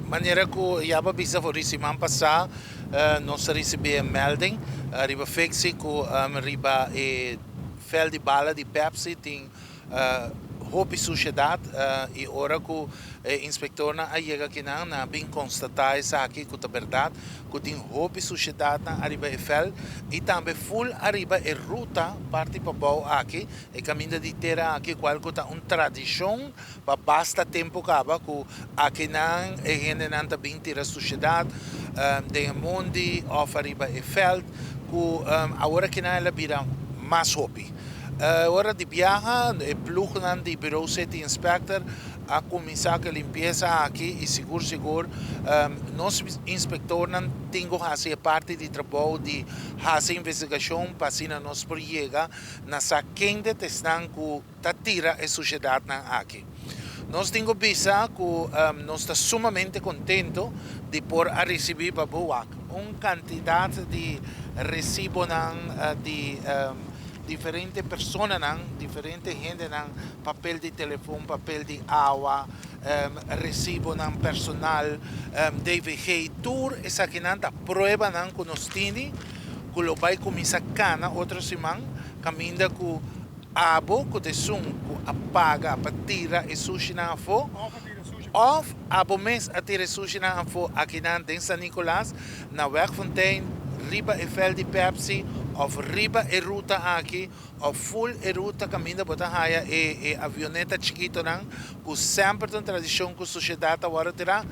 Manera ku ya bo a bisa for di siman pasá, nos a risibí e melding riba Fixi ku riba e vèlt di bala di Pepsi tin hopi sushedat i ora ku e inspektornan a yega akinan nan a bin konstatá esaki ku ta bèrdat ku tin hopi sushedatnan ariba e vèlt i tambe ful ariba e ruta parti pabou aki e kaminda di tera aki kual ku ta un tradishon Pa basta tempu kaba ku akinan e hendenan ta bin tira sushedat den e mondi òf ariba e vèlt ku awor akinan el a bira mas hopi. Ora di biaha e plugnan di Bureau City Inspector a kuminsá ku e limpiesa aki i sigur sigur nos inspektornan tin ku hasi e parti di trabou di hasi investigashon pa asina nos por yega na sa kende ta esnan ku ta tira e sushedatnan aki. Nos tin ku bisa ku nos ta sumamente kontento di por a risibí pa Buwak un kantidat di resibonan di diferente personanan, diferente hendenan, papel di telefon, papel di awa, resibonan personal, DVG, tur esakinan ta pruebanan ku nos tini ku lo bai kuminsá kana otro siman kaminda ku Abo ku ta esun ku a paga pa tira e sushinan afó, òf abo mes a tira e sushinan afó akinan den San Nicolas, na Wegfontein, riba e vèlt di Pepsi, òf riba e ruta aki, òf ful e ruta kaminda bo ta haya e e avioneta chikitonan ku semper ta un tradishon ku sushedat ta wòrdu tirá.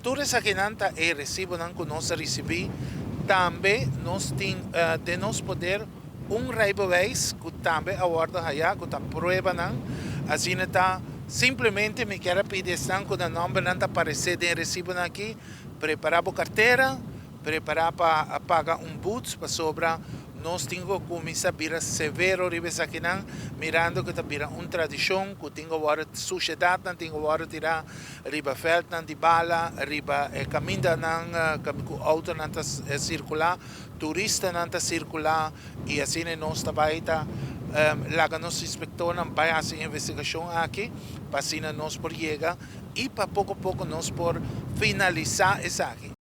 Tur esakinan ta e resibonan ku nos a risibí. Tambe nos tin den nos poder Un rijbewijs cu tambe a wordo haya cu ta pruebanan, asina ta. Simplemente mi kier a pidi esnan cu nan nombernan ta parece den e recibonan aki, prepara bo cartera, prepara pa paga un boet pasobra nos tin cu cuminsa bira severo riba esakinan, mirando cu ta bira un tradicion cu tin cu wordo, sushedadnan tin cu wordo tira riba veldnan di bala, riba e camindanan cu autonan ta circula. Turistanan ta sirkulá i asina nos ta bai ta laga nos inspektornan bai hasi investigashon aki pa asina nos por yega i pa poko poko nos por finalisá esaki.